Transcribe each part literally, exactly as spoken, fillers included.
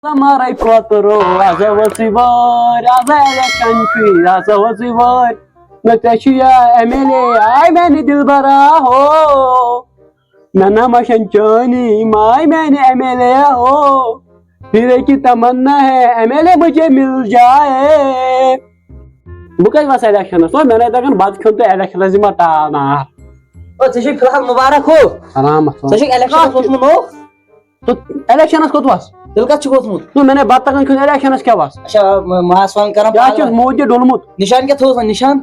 سمارے پروترو، آز ٲسٕے وٲرۍ، آز الیکشن چھُے، آز ٲسٕے وٲرۍ۔ نہ ژےٚ چھُ یا ایم ایل اے، آے میانہِ دِلبرا ہو۔ نہ نہ مشن چٲنی، ماے میانہِ ایم ایل اے ہو۔ ہیرے کی تمنا ہے، ایم ایل اے مجھے مل جائے۔ بہٕ کتہِ وَسہٕ الیکشنس؟ او، مےٚ نَے تَگان بَتہٕ کھیوٚن تہٕ الیکشنس دِمہٕ ٹال نار۔ او، ژےٚ چھُے فی الحال مُبارک ہو۔ سلامت۔ ژےٚ چھُکھ الیکشنس ووٚتھمُت نوٚو؟ تہٕ الیکشنس کوٚت وَس؟ تیٚلہِ کَتھ چھُکھ ووٚتھمُت؟ نہ، مےٚ نَے بَتہٕ تَگان کھیوٚن الیکشنس کیٛاہ وَس؟ اچھا، م-، ماس وان کران کیٛاہ چھُ پاگل۔ موجہِ ڈوٚلمُت؟ نِشان کیٛاہ تھوٚوُس وۄنۍ نِشان؟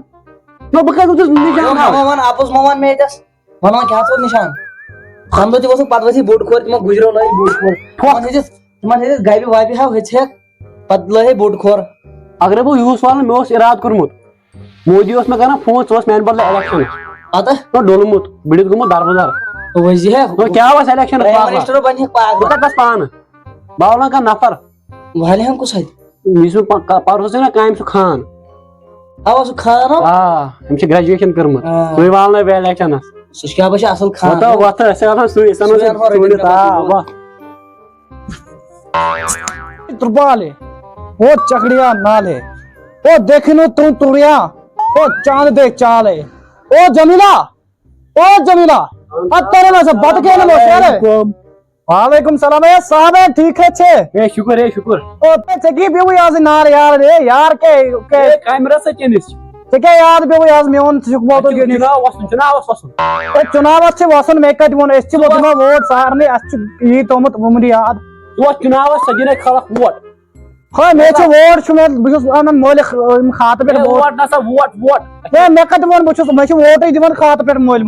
نہ، بہٕ کَتہِ ووٚتھُس نِشان نہ، تھاوٕ؟ ماما وَن، اَپُز مہ وَن مےٚ ییٚتٮ۪س۔ وَن وَن کیٛاہ تھوٚوُس نِشان؟ تَمہِ دۄہ تہِ ووٚتھُکھ، پَتہٕ ؤتھی بوٚڑ کھور، تِمو گُجرو لٲگۍ بوٚڑ کھور۔ تِمَن ہیٚژٕس، تِمَن ہیٚژٕس گَبہِ وَبہِ ہا ہیٚژٕہَکھ، پَتہٕ لٲگۍ بوٚڑ کھور۔ اگرے بہٕ یوٗس والہٕ، مےٚ اوس اِرادٕ کوٚرمُت۔ مودی اوس مےٚ کران فون، ژٕ وَس میانہِ بدلہٕ الیکشنس۔ پتہٕ؟ نہ، ڈوٚلمُت، بِڑِتھ گوٚمُت دروٕدر۔ وۄنۍ زیہ۔ نہ، کیٛاہ وَس الیکشنس پرٛایم پتہٕ؟ منسٹر بنہِ پاگل۔ بہٕ کتہِ وَسہٕ پانہٕ؟ بہٕ والہٕ کانٛہہ نفر۔ والہِ ہن کُس اتہِ؟ یُس مےٚ پ-، ک-، پرسُہ چھُ نہ کامہِ سُہ خان۔ اوا، سُہ خان ہا؟ آ، أمۍ چھِ گریجویشن کٔرمٕژ۔ آ۔ سُے والنٲو بہٕ الیکشنس۔ سُہ چھُ کیٛاہ بہٕ چھُ اصل خان۔ وۄتھ ہا، وۄتھ ہا، أسۍ ہا وَنان سُے، أسۍ ہا سُے وَنان اَنہٕ ہورٕ سُے، أکِس آ، نفرس۔ وۄتھ۔ ترپال ہے، او چکڑیا نال ہے، او دیکھنو تم توریا، او چاند دے چال ہے، او جمیلہ، او جمیلہ، اتھ کرے میں سے بد کے نہ سر۔ وعلیکم۔ وعلیکم سلام، اے صاحب ہے، ٹھیک ہے چھے؟ اے شکر، اے شکر۔ او تے چکی بھی ہوئی آز نار یار رے، یار کے، کے۔ اے کیمرہ سے چنس۔ ژےٚ کیٛاہ یاد پیوٚوُے آز میون ژٕ چھُکھ ووٹو اَسہِ چھُ گِنٛدِتھ؟ چُناو وَسُن، چُناو وَسُن۔ ہے، چُناوَس چھِ وَسُن، مےٚ کَتہِ ووٚن؟ أسۍ چھِ ژٕ وَس۔ دِوان ووٹ سارنٕے، اَسہِ چھُ یی تھوٚومُت وُمرِ یاد۔ ژٕ وَس چُناوَس، ژےٚ دِنے خلق ووٹ۔ ہے، مےٚ چھُ ووٹ، چھُ مےٚ، بہٕ چھُس اَنان مٲلِک، یِم خاتہٕ پٮ۪ٹھ ہے، ووٹ۔ ووٹ نہ سا، ووٹ، ووٹ۔ ہے، مےٚ کَتہِ ووٚن؟ بہٕ چھُس، مےٚ چھُ ووٹٕے دِوان خاتہٕ پٮ۪ٹھ مٲلۍ،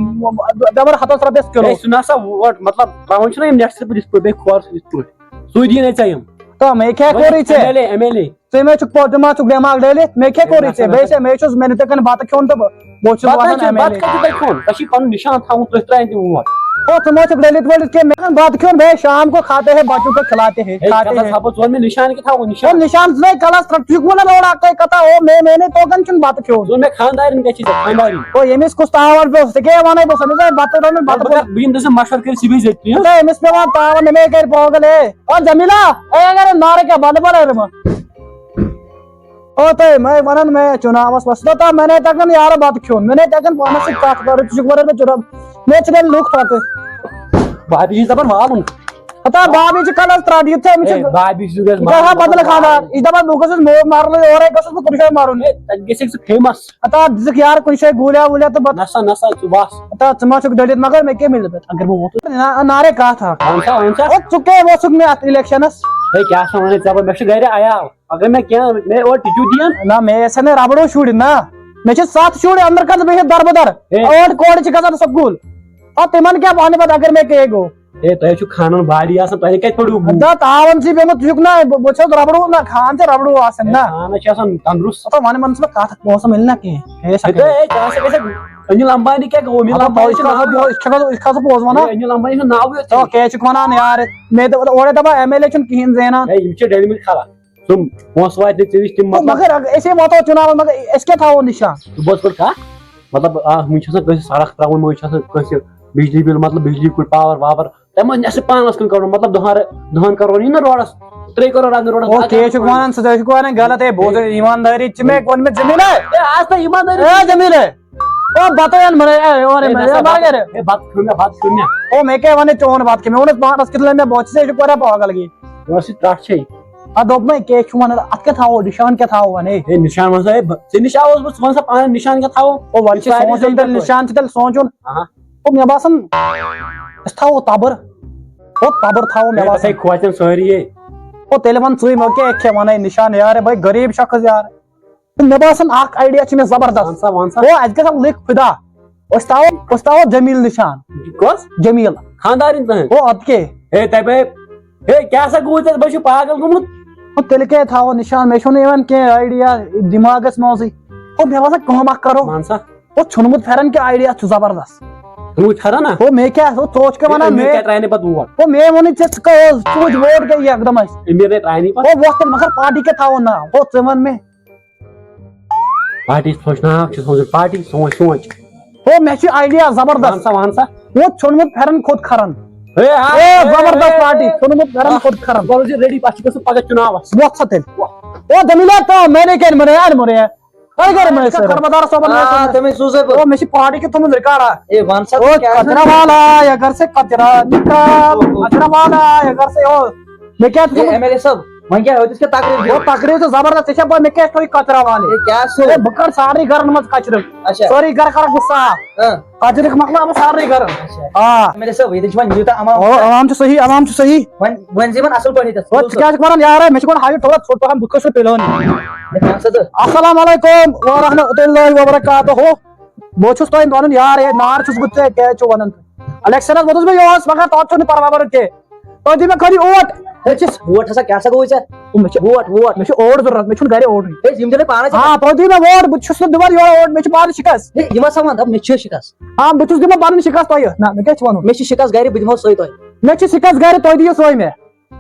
دَپان ہَتَس رۄپیَس کِلوٗ۔ ہے، سُہ نہ سا ووٹ، مطلب، ترٛاوان چھِنہ یِم نیٚٹ سۭتۍ پٲٹھۍ یِتھ پٲٹھۍ، بیٚیہِ کھور سۭتۍ یِتھ پٲٹھۍ۔ سُے دِیہِ نَے ژےٚ یِم۔ تو مےٚ کیٛاہ کوٚرُے ژےٚ؟ M L A, M L A. ژےٚ مےٚ چھُکھ پو-، دٮ۪ماغ، ژٕ دٮ۪ماغ ڈٲلِتھ، مےٚ کیٛاہ ہے، کوٚرُے نسا، ژےٚ؟ بیٚیہِ نسا۔ چھےٚ، مےٚ چھُس، مےٚ نہٕ تِتھٕ کٔنۍ بَتہٕ کھیوٚن تہٕ بہٕ، بہٕ چھُس بَتہٕ وَنان کَتہِ چھُ، ایم ایل بَتہٕ اے۔ کَتہِ چھُ تۄہہِ کھیوٚن؟ تۄہہِ چھُے پَنُن نِشان تھاوُن، تُہۍ ترٛٲیِو تِم ووٹ۔ او، ژٕ ما چھُکھ ڈٔلِتھ ؤلِتھ کینٛہہ؟ مےٚ چھُنہٕ بَتہٕ کھیوٚن، بھائی، شام کو کھاتے ہیں، بچوں کو کھلاتے ہیں، ہے، کھاتے کَتھ حظ ہیں۔ ہاپو، ژٕ وَن مےٚ نِشان کیٛاہ تھاوُن، او، نِشان؟ نِشان ژٕ نَے کَلَس ترٛٹھ، ژٕ چھُکھ وَنان اورٕ اَکٲے کَتھا، او، مے، مے نے تو کَن چھُنہٕ بَتہٕ کھیوٚن۔ ژٕ وَن مےٚ خانٛدارِنۍ کَتہِ چھِ ژےٚ، خانٛدارِنۍ؟ او، ییٚمِس کُس تاوَن پیوٚو، ژےٚ کیٛاہ وَنَے بہٕ، ژٕ نَے بَتہٕ رَنُن، بَتہٕ بہٕ کَرٕ، بہٕ یِمہٕ تٔمِس سۭتۍ مَشوَرٕ کٔرِتھ، سُہ بیٚہہِ زیٚتہِ، ہہ؟ ہے، أمِس پٮ۪وان تاوَن، مےٚ مے کَرِ پاگل، ہے۔ او جمیلہ، اے اگر نارٕ کیٛاہ بَلہٕ بَلہٕ رٕمہٕ۔ او تۄہہِ مےٚ وَنان مےٚ چُناوَس وَس، توٚتام مےٚ نَے تَگان یارٕ بَتہٕ کھیوٚن، مےٚ نَے تَگان پانَس سۭتۍ کَتھ کَرٕنۍ، ژٕ چھُکھ وَنان مےٚ چُناو، مےٚ چھِ تیٚلہِ لُکھ پَتہٕ۔ بابی چھِ دَپان والُن۔ ہتا بابی چھِ کَلَس ترٛٹھ، یہِ تہِ أمِس چھِ، ہے، بابی چھِ گژھِ یہِ کَرِ ہا مارُن۔ بَدلہٕ خانٛدار، یہِ چھِ دَپان بہٕ گوٚژھُس مو-، مَرُن، اورَے گوٚژھُس بہٕ کُنہِ جایہِ مَرُن۔ ہے، تَتہِ گژھِ سُہ فیمَس۔ ہتا دِژٕکھ یارٕ کُنہِ جایہِ گوٗلیا ووٗلیا تہٕ بَتہٕ۔ نہ سا، نہ سا، ژٕ وَس۔ ہتا ژٕ ما چھُکھ ڈٔلِتھ، مگر مےٚ کیٛاہ مِلہِ پَتہٕ؟ اگر بہٕ ووتُس۔ نہ، نارے کَتھ اَکھ۔ وَن سا، وَن سا۔ او، ژٕ کیٛاہ ووٚژھُکھ مےٚ اَتھ اِلیکشَنَس؟ ہے، کیٛاہ سا وَنَے ژےٚ بہٕ؟ مےٚ چھُ گَرِ عیال۔ اگر مےٚ کینٛہہ، مےٚ اورٕ ٹِچوٗ دِیَن۔ نہ، مےٚ ٲسۍ نہٕ رَبڑو شُرۍ، نہ۔ مےٚ چھِ سَتھ شُرۍ اَندَر کَتھ بِہِتھ دَربٕدَر۔ ہے۔ ٲٹھ کورِ چھِ گژھان سکوٗل۔ او، تِمَن کیٛاہ وَنہٕ پَتہٕ اگر مےٚ کینٛہہ گوٚو؟ ہے، تۄہہِ چھُ خانَن باڈی آسان، تۄہہِ کَتہِ پَڑو گُہہ؟ دَ تاوَن چھِ پیوٚمُت، یہِ چھُکھ نہ، بہٕ، بہٕ چھُس رَبڑو نہ، خان چھِ رَبڑو آسان ہے، نہ۔ خانَس چھِ آسان تَندرُست۔ او، وَنہٕ، وَنہٕ ژٕ مےٚ کَتھ، پونٛسہٕ مِلہِ نہ کینٛہہ۔ ہے، سا ہے، تۄہہِ، ہے، ژےٚ ہسا گژھِ اَنِل امبانی کیٛاہ گوٚو؟ اَنِل ہَتہٕ امبانی پونٛسہٕ چھُ ناو کَتھ، یہِ۔ یہِ چھُ کَتھ، یہِ چھُ کَتھ پونٛسہٕ وَنان؟ ہے، اَنِل امبانی چھُ ناوٕے یوت۔ تو کیٛاہ چھُکھ وَنان یارٕ؟ مےٚ دوٚپ، اورَے دَپان ایم ایل اے چھُنہٕ کِہیٖنۍ زینان۔ ہے، یِم چھِ ڈٔلمٕتۍ خلق۔ تِم پونٛسہٕ واتہِ نہٕ ژےٚ نِش تِم، او، مطلب۔ مگر اگر أسے واتو چُناوَس، مگر أسۍ کیٛاہ تھاوو نِشان؟ ژٕ بوز گۄڈٕ کَتھ، مطلب، آ، وٕنہِ چھِ آسان کٲنٛسہِ سڑک ترٛاوُن، وٕنہِ چھِ آسان کٲنٛسہِ بجلی بِل، مطلب، بجلی کوٗتاہ پاور واور، تَمہِ منٛز نٮ۪صٕف پانَس کُن کَرُن، مطلب، دَہَن، دَہَن کَرورَن یی نہ روڈَس، ترٛےٚ کَرور آسہِ نہٕ روڈَس۔ او، اگر کیٛاہ چھُکھ وَنان؟ ژٕ تہِ چھُکھ وَنان غلط، ہے، بوز، ہے۔ ایٖماندٲری چھِ مےٚ ووٚنمُت زٔمیٖن، ہے۔ ہے، آز تہٕ ایٖماندٲری۔ ہے، زٔمیٖن، ہے۔ او، بَتہٕ اَن مےٚ، اے، اورَے ہے، مےٚ، نسا، ہے، بَتہٕ، مگر۔ ہے، بَتہٕ کھیوٚو مےٚ، بَتہٕ کھیوٚو مےٚ۔ او، مےٚ کیٛاہ وَنَے چون بَتہٕ کھیوٚو مےٚ؟ مےٚ ووٚنُس پانَس کِتھ لَگہِ مےٚ بۄچھِ، ژٕ ہے چھُکھ واریاہ پاگل گٔے۔ یہِ ٲس یہِ ترٛٹھ چھے۔ اَتھ دوٚپ مےٚ، کیٛاہ چھُ وَنان؟ اَتھ کیٛاہ تھاوو؟ نِشان کیٛاہ تھاوو وَن، ہے؟ ہے، نِشان وَن سا، ہے، بہٕ، ژےٚ نِش آوُس بہٕ، ژٕ وَن سا پانہٕ نِشان کیٛاہ تھاوو؟ او، وَلہٕ یہِ چھُ چھِ سارنٕے سونٛچُن تیٚلہِ، زٔمیٖن پٮ۪ٹھ۔ نِشان چھُ تیٚلہِ سونٛچُن۔ آہا۔ او، مےٚ باسان، أسۍ تھاوو تَبٕر۔ او، تَبٕر تھاوو، مےٚ ہے، باسان۔ ہے، کھوژن سٲری، ہے۔ او، تیٚلہِ وَن ژٕے، مےٚ کیٛاہ، کیٛاہ وَنَے نِشان، یارٕ، بَے، غریٖب شخص، یار۔ مےٚ باسان اکھ idea چھِ مےٚ زبردست۔ وَن سا، وَن سا۔ او، اَسہِ گژھن لُکھ فدا۔ أسۍ تھاوو، أسۍ تھاوو جمیٖل نِشان۔ کۄس؟ جمیٖل۔ خانٛدارِنۍ تُہٕنٛز؟ او، اَدٕ کیٛاہ؟ ہے، تَے بے، ہے، کیٛاہ سا گوٚو ژےٚ؟ بہٕ چھُس پاگل گوٚمُت۔ او، تیٚلہِ کیٛاہ تھاوو نِشان؟ مےٚ چھُنہٕ یِوان کینٛہہ idea دِماغس منٛزٕے۔ او، مےٚ باسان کٲم اکھ کرو۔ وَن سا۔ او، ژھیوٚنمُت پھٮ۪رن کیٛاہ idea چھُ زبردست۔ ژھیوٚنمُت پھٮ۪رن ہا؟ او، مےٚ کیٛاہ؟ او، ژٕ اوسُکھ کیٛاہ ہے، وَنان؟ أمیٖر مےٚ، کیٛاہ ترٛاونہِ پَتہٕ ووٹ؟ او، مےٚ ووٚنُے ژےٚ، ژٕ کیٛاہ اوس؟ ژٕ وٕچھ ووٹ کیٛاہ یی اقدم آسہِ۔ أمیٖر نے ترٛاونہِ پَتہٕ۔ او، وۄتھ تیٚلہِ مگر party کیٛاہ تھاوو ناو؟ او، ژٕ وَن مےٚ۔ پارٹی ژھۄچ ناو چھُ سونٛچُن، پارٹی سونٛچ سونٛچ۔ ہو، مےٚ چھُ idea زبردست۔ وَن سا، وَن سا۔ ہو، ژھیوٚنمُت پھٮ۪رن کھوٚت کھرن۔ اے، زبردست پارٹی، ژھیوٚنمُت گرم، کوٚت کھرم۔ بولو جی، ریڈی، اَسہِ چھُ گژھُن پگاہ چُناوس۔ وۄتھ سا تیٚلہِ۔ او، دٔلیٖلہ کٲم، مےٚ نے کَرِ، مےٚ نے اَنہِ، مےٚ نے۔ تۄہہِ کَرِ مےٚ سۭتۍ۔ خرمدار صٲبَن آ، ووٚن۔ تٔمِس سوٗزے بہٕ۔ او، مےٚ چھِ پارٹی کیُتھ تھوٚمُت ریکارڈا۔ اے، وَن سا او، تہٕ کیٛاہ چھُ؟ کچرا والا آیا گھر سے کچرا نکال۔ او، او۔ کچرا والا آیا گھر سے، او۔ مےٚ کیٛاہ اے، چھُ تھوٚمُت؟ ایم ایل اے صٲب، وۄنۍ کیٛاہ ہیوٚتُس کیٛاہ تقریر او، چھُ؟ تقریر چھِ زبردست، ژےٚ چھےٚ پَے مےٚ کیٛاہ چھُ تھوٚو یہِ کچرا والے؟ اے، کیٛاہ چھُ؟ اے، بہٕ کَڑٕ سارنٕے گرن منٛز کچرٕ۔ اچھا۔ سٲری گرٕ کَرَکھ بہٕ صاف۔ اۭں۔ کچرٕ مۄکلاو بہٕ سارنٕے گرن۔ اچھا۔ آ۔ ایم ایل اے صٲب، ییٚتٮ۪ن چھُ وۄنۍ یوٗتاہ عوام۔ او، عوام چھُ صحیح، عوام چھُ صحیح۔ وۄنۍ، وۄنۍ زِ یِمن اصل پٲٹھۍ ییٚتٮ۪س۔ او، ژٕ کیٛاہ چھُکھ وَنان یارا؟ مےٚ چھُ گۄڈٕ height تھوڑا ژھوٚٹ پَہَم، بہٕ کٔژ فُٹ پیٚلہٕ ہن؟ مےٚ کیٛاہ سا تہٕ؟ السلام علیکم ورحمۃ اللہ وبرکاتہ۔ بہٕ چھُس تۄہہِ پَنُن یار، ہے، نار چھُس بہٕ ژےٚ، کیٛازِ چھُ وَنان؟ الیکشنس ووتُس بہٕ یوہس، مگر تَتھ چھُنہٕ پَرواے بَرُن کینٛہہ۔ تُہۍ دِیِو مےٚ خٲلی اوٹ۔ ہے، ژٕ ووٹ ہسا کیٛاہ سا گوٚوُے ژےٚ؟ مےٚ چھُ ووٹ، ووٹ۔ مےٚ چھُ اوٹ ضروٗرت، مےٚ چھُنہٕ گرِ اوٹٕے۔ ہے، یِم دِنَے پانَے ژےٚ۔ آ، تُہۍ دِیِو مےٚ ووٹ، بہٕ چھُس نہٕ دِوان یورٕ اوٹ، مےٚ چھُ پانَس شِکَس۔ ہے، یِم ہسا وَن، دَپ، مےٚ چھُ شِکَس۔ آ، بہٕ چھُس دِوان پَنُن شِکَس تۄہہِ۔ نہ، مےٚ کیٛاہ چھُ وَنُن؟ مےٚ چھُ شِکَس گرِ، بہٕ دِمو سۄے تۄہہِ۔ مےٚ چھُ شِکَس گرِ، تُہۍ دِیِو سۄے مےٚ۔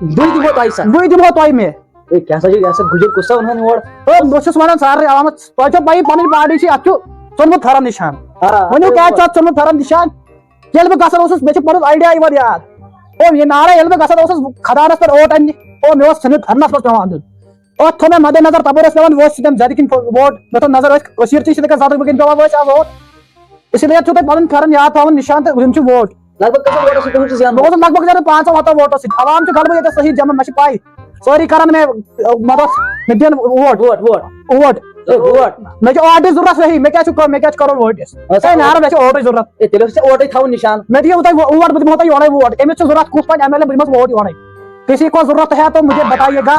بٕے دِمو تۄہہِ سۄ۔ بٕے دِمو تۄہہِ مےٚ۔ ہے، کیٛاہ سا چھُ، یہِ ہسا گُجر کُس سا وَنہٕ ہون یورٕ؟ ہے، بہٕ چھُس وَنان سارنٕے عوامَس، تۄہہِ چھو پَیی پَنٕنۍ پارٹی چھِ، اَتھ چھُ ژوٚلمُت پھٮ۪رَن نِشان۔ آ، ؤنِو، کیٛازِ چھُ اَتھ ژوٚلمُت پھٮ۪رَن نِشان؟ ییٚلہِ بہٕ گژھان اوسُس، مےٚ چھُ پَنُن آیڈیا یِوان یاد۔ او، یہِ نعرہ، ییٚلہِ بہٕ گژھان اوسُس خدانَس پٮ۪ٹھ اوٹ اَننہِ، او، مےٚ اوس ژھٕنِتھ پھٮ۪رنَس منٛز پٮ۪وان دیُن۔ اوٚتھ تھوٚو مےٚ مَدِ نظر، تَپٲرۍ ٲسۍ پٮ۪وان وٲسۍ سۭتۍ زَدِ کِنۍ ووٹ۔ مےٚ تھوٚو نظر، أتھۍ کٔشیٖرِ تہِ چھِ یِتھَے کٔنۍ زَدٕ کِنۍ پٮ۪وان وٲسۍ آز ووٹ۔ اسی لیے چھُو تۄہہِ پَنُن پھٮ۪رَن یاد تھاوُن نِشان تہٕ یِم چھِ ووٹ۔ لگ بگ کٔژَن ووٹَن سۭتۍ گوٚمُت ژٕ زینہٕ؟ بہٕ اوسُس لگ بگ زینان پانٛژَن ہَتَن ووٹَن سۭتۍ۔ عوام چھُ گَڑبڑ ییٚتٮ۪تھ صحیح جمع، مےٚ چھِ پَے۔ سٲری کَرَن مےٚ، مےٚ دوٚپ، مےٚ دِن ووٹ۔ Vote, vote. ووٹ۔ ہے، ووٹ۔ مےٚ چھِ اوٹٕچ ضوٚرَتھ صحیح، مےٚ کیٛاہ چھُ کَرُن، مےٚ کیٛاہ چھُ کَرُن ووٹَس؟ اچھا۔ ہے، نعرہ، مےٚ چھِ اوٹٕچ ضوٚرَتھ۔ ہے، تیٚلہِ اوس ژےٚ اوٹٕے تھاوُن نِشان۔ مےٚ دِیِو تۄہہِ وو-، ووٹ، بہٕ دِمو تۄہہِ یورَے ووٹ۔ أمِس چھُ ضوٚرَتھ کُس بَنہِ ایم ایل اے، بہٕ دِمَس ووٹ یورَے۔ کسی کو ضرورت ہے تو مجھے بتائیے گا،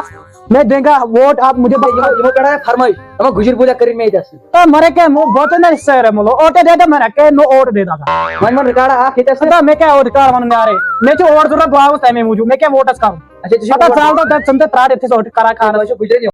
میں دیں گا ووٹ، آپ مجھے بس یِمو، یِمو پٮ۪ٹھ آے فرمٲیِش، دَپان گُجِر پوٗجا کٔرِو مےٚ ییٚتہِ اَسہِ۔ تو میرے کیا، وہ بولتے نا، اس سے رہے مولو، اوٹے دے دو میرا، کہ نو اوٹ دے دو۔ وۄنۍ وَن ریکارڈا اَکھ ییٚتہِ اَسہِ۔ تو میں کیا اوٹ کار وَنُن یارے؟ مےٚ چھُ اوٹ ضروٗرت، بہٕ آوُس تَمے موٗجوٗب، مےٚ کیٛاہ ووٹَس کَرُن؟ اچھا، ژٕ چھُکھ پَتہٕ اوٹ ژَل تو تَتہِ ژٕ تہِ پرٛار ییٚتہِ تھَس اوٹ کَران خانَس۔ ژٕ چھُکھ گُجرٮ۪ن